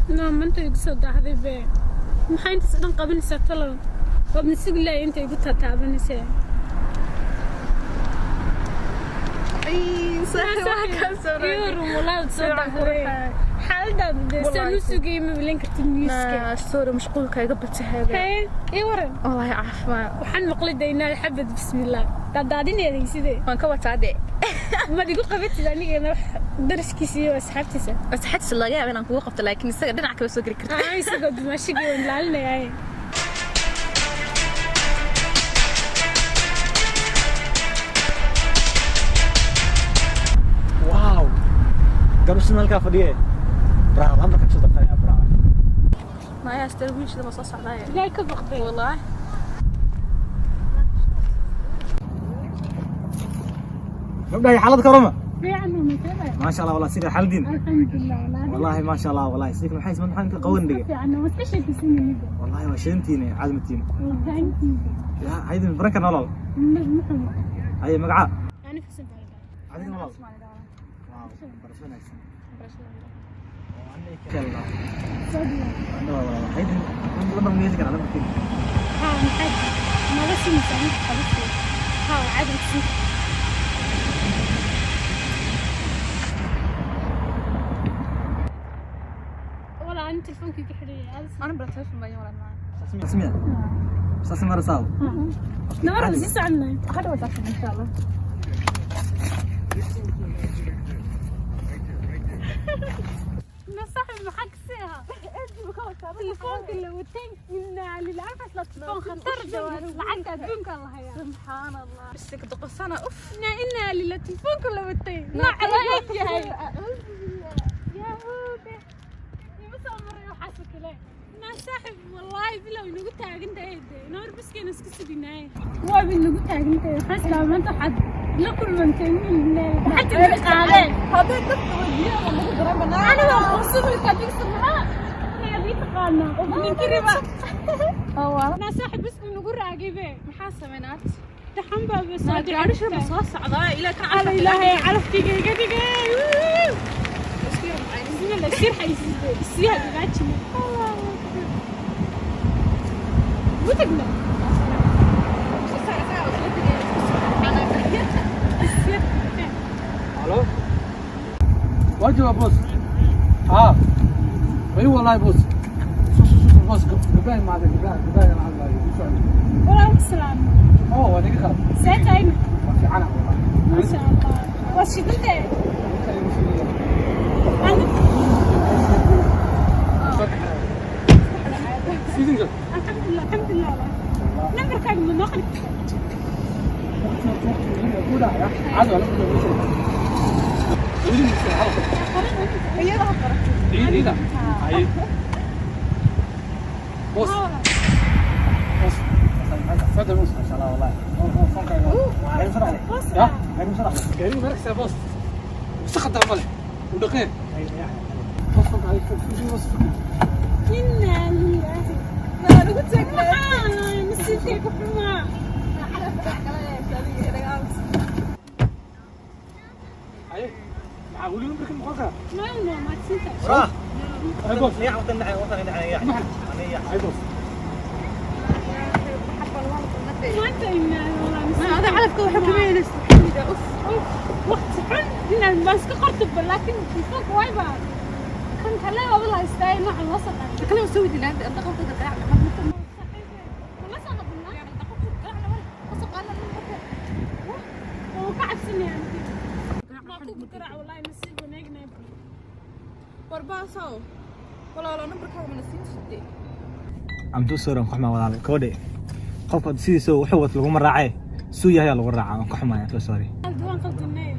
No, maanta igu soo daahday be. Maxaa intaas dhan qabanaysaa talow? Waad nasugi lahay inta igu tataabanaysaa. Xaaladaadu dee saan u sugayay ma bilan kartid newska. Sorry, mashquulka iga batay hada. Hee, ii waran. Wallahi caafimaad. Waxaan maqlay daynaa xabad bismillaah. Daadaadinayday sidee? Waan ka wataa dee. Maad igu qabatid anigana wax daraskiisa iyo asxaabtiisa. Asxaabtiisa laga yaabo inaan kugu qabto, laakiin isaga dhinac kale soo geli karta. Aa, isagoo dumaashigii waan ilaalinayaa. Wow, garusin halkaa fadhiye, bravo, lambarka kasoo dartanaya, bravo. Maya astar wiilshada ma soo socdaaya. Ilaahay ka baqday. Wallahi. Gabdhahay, xaalad ka warama? Fiican ma tahay? Maasha Allah, wallah sida xaaladiin. Alxamdulillah, wallahi. Wallahi maasha Allah, wallahi sidii maxay isma maxaan ka qawan dhigay. Fiican ma iska sheekaysanayniba. Wallahi waa shantiina caadmatiina. Thank you. Ya haydin baranka nolol. Muxuu? Haye, magaca? Ani Xuseen baa la. Adiga nolol. Wow, barasho wanaagsan. Haydin lambar ma yeeli karaa lambarkiina? Haa, maxaa jira? Naga siinaysaa mid qabashay. Haa, waa caadi siin. Walaa, ani telefonkii ka xidhayay. Ana bala telefoon baan walaa macaan. Samiya saas ma rasaw. Namar sii soconay. Hadda waa taas insha Allah. Na saaxib, maxaa ka sii ahaa? Telefoonka la watay, inaa lillahi, la telefoon khatar jawaab lacagta adduunka la hayaa. Subxaan Allah. Bisik doqosana uf. Inaa lillahi, telefoonka la watay nooca la eg yahay. Yahuude ima soo maray waxaas oo kale. Naa saaxib, wallaahi bilow inagu taagan tahay dee noor baskeena iska suginaaye. Waaba inagu taagan tahay. Waxaan islaa maanta waxaad la kulmantay wiil lacagta naga qaadeen. Hadday dadka weydiiyaan lagu daran banaa. Aniga qursubilka digsa maxaa inaad ii taqaanaa oo ninkiriba. Naa saaxib, bas buu nagu raagay be. Maxaa samaynaad? Taxan baa bas soo Gaadhisha ma soo socdaa ilaa kan. Ala ilaahay calafkayga iga dhigay. Bismillah, sir xaysiisay isiyaha gagaajina mutagna. Aló. Waa joogaa boos. Haa. Way wallahi boos. Soo boos, gabdhaha imaadeen, gabdhaha aan hadlayo. U socday. Walaa salaam. Oo waa naga qaad. See tahayna? Waa fiicana wallahi. Maasha Allah, waa shidantee. Sidin jir. Alxamdulilah, alxamdulilah. Nambarkaaga ma noo qali kartaa? Waqti waqti waqti ku dhacaya. Caadi waa la ku dhacaya. Weli ma soo hal. Iyada qoran. Ciida. Ay. Boos. Boos. Fadal boos. Maasha Allah wallahi. Oo fonkaaga. Gaari soo dhaqday. Ya. Gaari soo dhaqday. Gaarigu markasta boos. Wasaqda male. U dhaqeen. Boos fonkaaga. Boos. Inaa lillahi. Naa nagu taagnaa. Maxaa nasiibkay ku xumaa? Ay. Maxaa weli lambarka noqon karaa? No, mahadsantahay. Bra. Ay boos. Niyax watan dhacay watan dhacay niyax. Niyax. Ay boos. Maanta inaa walaa. Hada calafka waxa kuma yeelaysa uf. Waqti xun inaan baan iska qortaba, laakiin telefoonka wayba kan kale waaba la haystaa nooca loo soo qaaday. Kale soo weydiinaa dhaqanka garaac. Ma soo qadinaa? Wuu ka cabsanaya aniga. Waa ku garaac wallaahi, nasiib wanaagnaa. Warbaasow. Walaalo, nambarkaaga mana siin jirtay? Amtu sooran ku xumaa walaal koodhe. Qofka sidiisa wuxuu wato laguma raacee, suu yahay lagu raacaa. Waan ka xumaaya, so sorry. Waan qaldinay.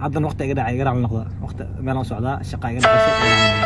Haddana waqti iga dhacay, iga raac noqda. Waqti meel aan socdaa, shaqa iga dhacaysa.